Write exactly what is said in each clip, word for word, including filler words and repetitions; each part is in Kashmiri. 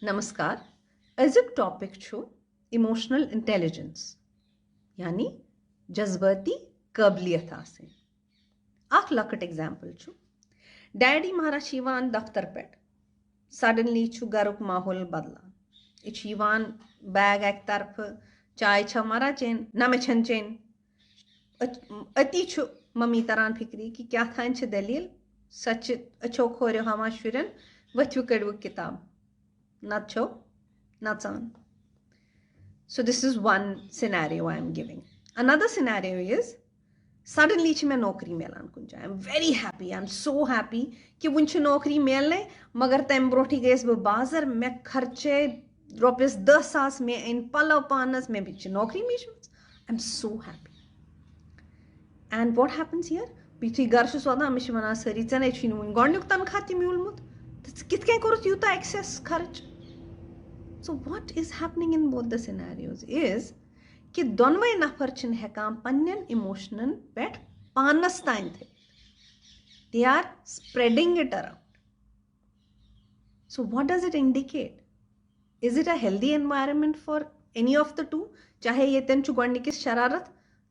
نمسکار۔ أزیُک ٹاپک چھُ ایموشنل انٹیلیجنس، یعنی جذبٲتی قٲبلیت آسٕنۍ۔ اکھ لۄکٕٹ ایگزامپل چھُ، ڈیڈی مہراہ چھِ یِوان دفتر پٮ۪ٹھ، سڈنلی چھُ گرُک ماحول بدلان۔ یہِ چھُ یِوان بیگ اکہِ طرفہٕ، چاے چھا مہراہ چیٚنۍ، نہ مےٚ چھَنہٕ چیٚنۍ۔ أت- أتی چھُ ممی تران فکری کہِ کیٛاہ تھانۍ چھِ دٔلیٖل۔ سۄ چھِ أچھو کھوریو ہاوان شُرٮ۪ن، ؤتھِو کٔڑِو کِتاب، نتہٕ چھو نژان۔ So this is one scenario I am giving. Another scenario is, suddenly چھِ مےٚ نوکری میلان کُنہِ جایہِ، I am very happy, I am so happy کہِ وُنہِ چھِ نوکری میلنَے، مگر تَمہِ برونٛٹھٕے گٔیَس بہٕ بازر، مےٚ خرچے رۄپیَس دَہ ساس، مےٚ أنۍ پَلو پانَس، مےٚ چھِ نوکری میجمٕژ، I am so happy. And what happens here? بہٕ یُتھُے گَرٕ چھُس واتان، مےٚ چھِ وَنان سٲری، "ژےٚ نے چھُے نہٕ وُنہِ گۄڈٕنیُک تنخواہ تہِ میوٗلمُت، تہٕ ژٕ کِتھ کٔنۍ کوٚرُتھ یوٗتاہ excess خرٕچ؟" So what is happening in both the scenarios is کہِ دۄنوَے نفر چھِنہٕ ہٮ۪کان پنٛنٮ۪ن اِموشنَن پٮ۪ٹھ پانَس تام تھٲوِتھ۔ They are spreading it around. So what does it indicate? Is it a healthy environment for any of the two? چاہے ییٚتٮ۪ن چھُ گۄڈٕنِکِس شرارت،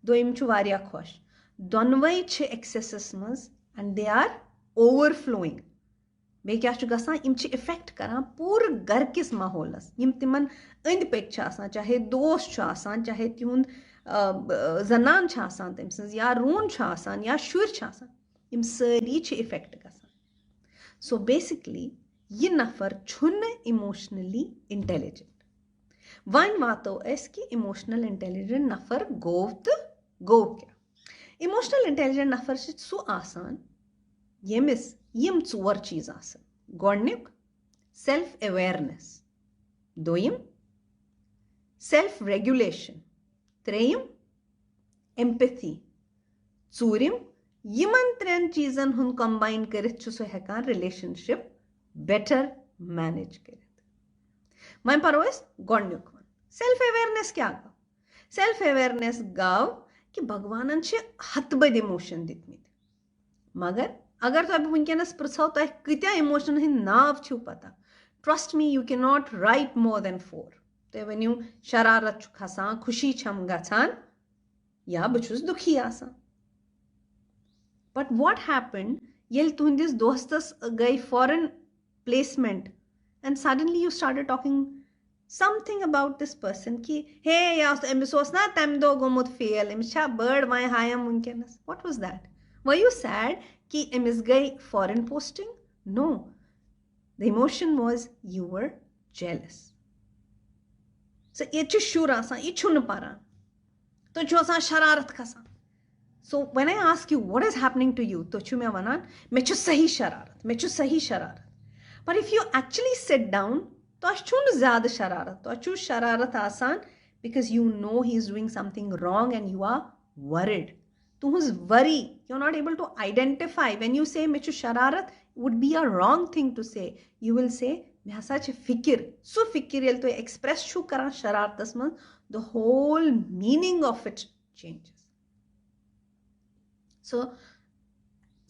دوٚیِم چھُ واریاہ خۄش۔ دۄنوَے چھِ excessس منٛز and they are overflowing. بیٚیہِ کیٛاہ چھُ گژھان؟ یِم چھِ affect کران پوٗرٕ گرٕ کِس ماحولس، یِم تِمن أنٛدۍ پٔکۍ چھِ آسان، چاہے دوس چھُ آسان، چاہے تِہُنٛد، آ، ب-، زنان چھِ آسان تٔمۍ سٕنٛز، یا روٗن چھُ آسان، یا شُرۍ چھِ آسان، یِم سٲری چھِ affect گژھان۔ So basically یہِ نفر چھُنہٕ emotionally intelligent۔ وۄنۍ واتو أسۍ کہِ emotional intelligent نفر گوٚو تہٕ گوٚو کیٛاہ؟ Emotional intelligent نفر چھُ سُہ آسان ییٚمِس یِم ژور چیٖز آسن۔ گۄڈٕنیُک، self awareness۔ دوٚیِم، self regulation۔ ترٛیٚیِم، empathy۔ ژوٗرِم، یِمن ترٛٮ۪ن چیٖزن ہُنٛد combine کٔرِتھ چھُ سُہ ہٮ۪کان relationship better manage کٔرِتھ۔ وۄنۍ پرو أسۍ گۄڈٕنیُک وَن، self awareness کیٛاہ گوٚو؟ Self awareness گوٚو کہِ بھگوانن چھِ ہتہٕ بٔدۍ emotion دِتمٕتۍ، مگر اگر تۄہہِ بہٕ وٕنکیٚنس پرژھو، تۄہہِ کۭتیاہ emotion ہٕنٛدۍ ناو چھِو پتہ؟ Trust me, you cannot write more than four. تُہۍ ؤنِو، شرارت چھُ کھسان، خوشی چھم گژھان، یا بہٕ چھُس دُکھی آسان۔ But what happened ییٚلہِ تُہنٛدِس دوستس گٔے foreign placement and suddenly you started talking something about this person کہِ ہے، یہِ اوس، أمِس اوس نا تَمہِ دۄہ گوٚمُت fail، أمِس چھا بٔڑ، وۄنۍ ہایم وٕنکیٚنس؟ What was that? Were you sad کہِ أمِس گٔے foreign posting? No. The emotion was you were jealous. So ییٚتہِ چھُ شُر آسان، یہِ چھُنہٕ پران، تُہۍ چھِو آسان شرارت کھسان۔ So when I ask you what is happening to you, تُہۍ چھِو مےٚ وَنان مےٚ چھُ صحیح شرارت، مےٚ چھُ صحیح شرارت۔ But if you actually sit down, تۄہہِ چھُو نہٕ زیادٕ شرارت، تۄہہِ چھُو شرارت آسان because you know he is doing something wrong and you are worried. تُہٕنٛز worry, you're not able to identify. When you say مےٚ چھُ شرارت, would be a wrong thing to say. You will say مےٚ ہسا چھِ فِکِر۔ سُہ فِکِر ییٚلہِ تُہۍ express چھِو کران شرارتس منٛز, the whole meaning of it changes. So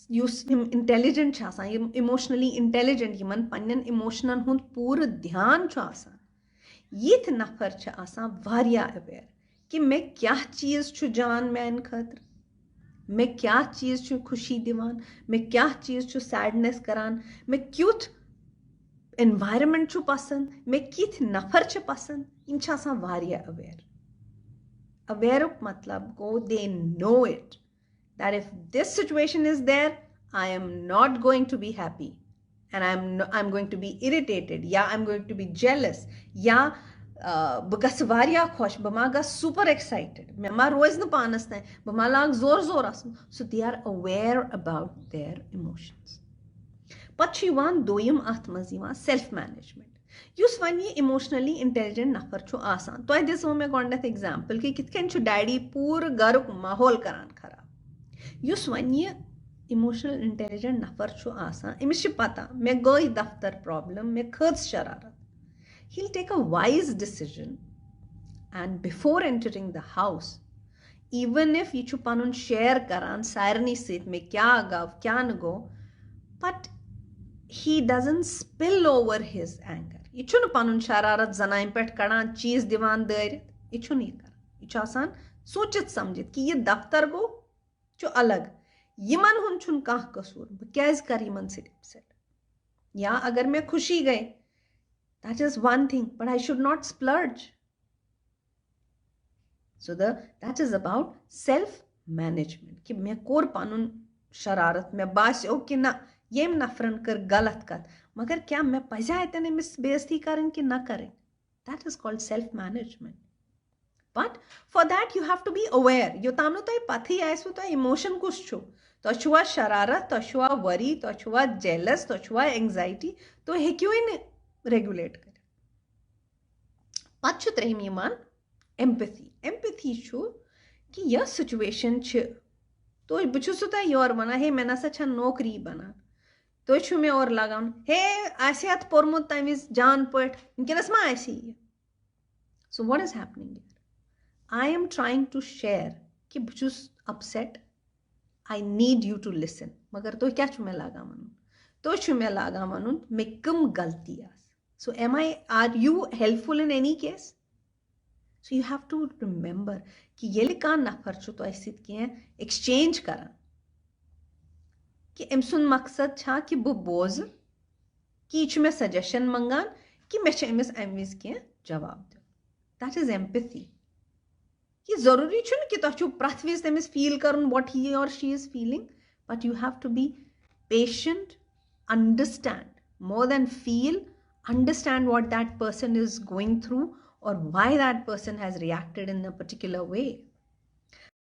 یُس یِم intelligent چھِ آسان, یِم emotionally intelligent, یِمن پننٮ۪ن emotionن ہُنٛد پوٗرٕ دھیان چھُ آسان, یِتھۍ نفر چھِ آسان واریاہ aware کہِ مےٚ کیٛاہ چیٖز چھُ جان میانہِ خٲطرٕ, مےٚ کیٛاہ چیٖز چھُ خوشی دِوان, مےٚ کیٛاہ چیٖز چھُ sadness کران, مےٚ کیُتھ environment چھُ پسنٛد, مےٚ کِتھۍ نفر چھِ پسنٛد, یِم چھِ آسان واریاہ aware. Awareُک مطلب گوٚو they know it that if this situation is there, I am not going to be happy and I am no, I am going to be irritated یا I am going to be jealous یا, آ, بہٕ گژھٕ واریاہ خۄش, بہٕ ما گژھٕ super excited, مےٚ ما روزِ نہٕ پانس تام, بہٕ ما لاگہٕ زور زور اسُن. So they are aware about their emotions. پتہٕ چھُ یِوان دوٚیِم, اتھ منٛز یِوان self management, یُس وۄنۍ یہِ emotionally intelligent نفر چھُ آسان. تۄہہِ دِژوٕ مےٚ گۄڈٕنٮ۪تھ example کہِ کِتھ کٔنۍ چھُ ڈیڈی پوٗرٕ گرُک ماحول کران خراب. یُس وۄنۍ یہِ emotional intelligent نفر چھُ آسان, أمِس چھِ پتہ مےٚ گٔے دفتر problem, مےٚ کھٔژ شرارت. He'll take a wise decision and before entering the house, even if یہِ چھُ پنُن share کران سارنٕے سۭتۍ مےٚ کیٛاہ گوٚو کیٛاہ نہٕ گوٚو, but he doesn't spill over his anger. یہِ چھُنہٕ پَنُن شرارت زنانہِ پٮ۪ٹھ کڑان، چیٖز دِوان دٲرِتھ۔ یہِ چھُنہٕ یہِ کران۔ یہِ چھُ آسان سوٗنٛچِتھ سَمجِتھ کہِ یہِ دفتر گوٚو، چھُ الگ، یِمن ہُنٛد چھُنہٕ کانٛہہ قصوٗر، بہٕ کیٛازِ کرٕ یِمن سۭتۍ اپسیٹ؟ یا اگر مےٚ خوشی گٔے، that is one thing, but I should not splurge. So the, that is about self management, کہِ مےٚ کوٚر پَنُن شرارت، مےٚ باسیو کہِ نہ، ییٚمۍ نفرن کٔر غلط کتھ، مگر کیٛاہ مےٚ پزِ اَتٮ۪ن أمِس بے عزتی کرٕنۍ کہِ نہ کرٕنۍ؟ That is called self management. But for that you have to be aware. یوٚتام نہٕ تۄہہِ پتہٕے آسِوٕ تۄہہِ emotion کُس چھُ، تۄہہِ چھُوا شرارت، تۄہہِ چھُوا worry، تۄہہِ چھُوا jealous، تۄہہِ چھُوا anxiety، تُہۍ ہیٚکِوٕے نہٕ regulate کٔرِتھ۔ پتہٕ چھُ ترٛیٚیِم یِوان empathy. Empathy چھُ کہِ یۄس situation چھِ، تُہۍ، بہٕ چھُسو تۄہہِ یورٕ وَنان، ہے، مےٚ نَسا چھَنہٕ نوکری بَنان۔ تُہۍ چھِو مےٚ اورٕ لَگان، ہے، آسہِ ہا اَتھ پوٚرمُت تَمہِ وِزِ جان پٲٹھۍ، وٕنکیٚنَس ما آسہِ یہِ؟ So what is happening here? I am trying to share کہِ بہٕ چھُس upset, I need you to listen. مگر تُہۍ کیٛاہ چھِو مےٚ لاگان وَنُن؟ تُہۍ چھِو مےٚ لاگان وَنُن مےٚ کٕم غلطی آسہٕ۔ So am I, are you helpful in any case? So you have to remember کہِ ییٚلہِ کانٛہہ نفر چھُ تۄہہِ سۭتۍ کینٛہہ exchange کران، کہِ أمۍ سُنٛد مقصد چھا کہِ بہٕ بوزٕ، کہِ یہِ چھُ مےٚ suggestion منٛگان، کہِ مےٚ چھِ أمِس اَمہِ وِزِ کینٛہہ جواب دیُن۔ That is empathy. یہِ ضروٗری چھُنہٕ کہِ تۄہہِ چھُو پرٛٮ۪تھ وِزِ تٔمِس feel کَرُن what he or she is feeling, but you have to be patient, understand, more than feel, understand what that person is going through or why that person has reacted in a particular way.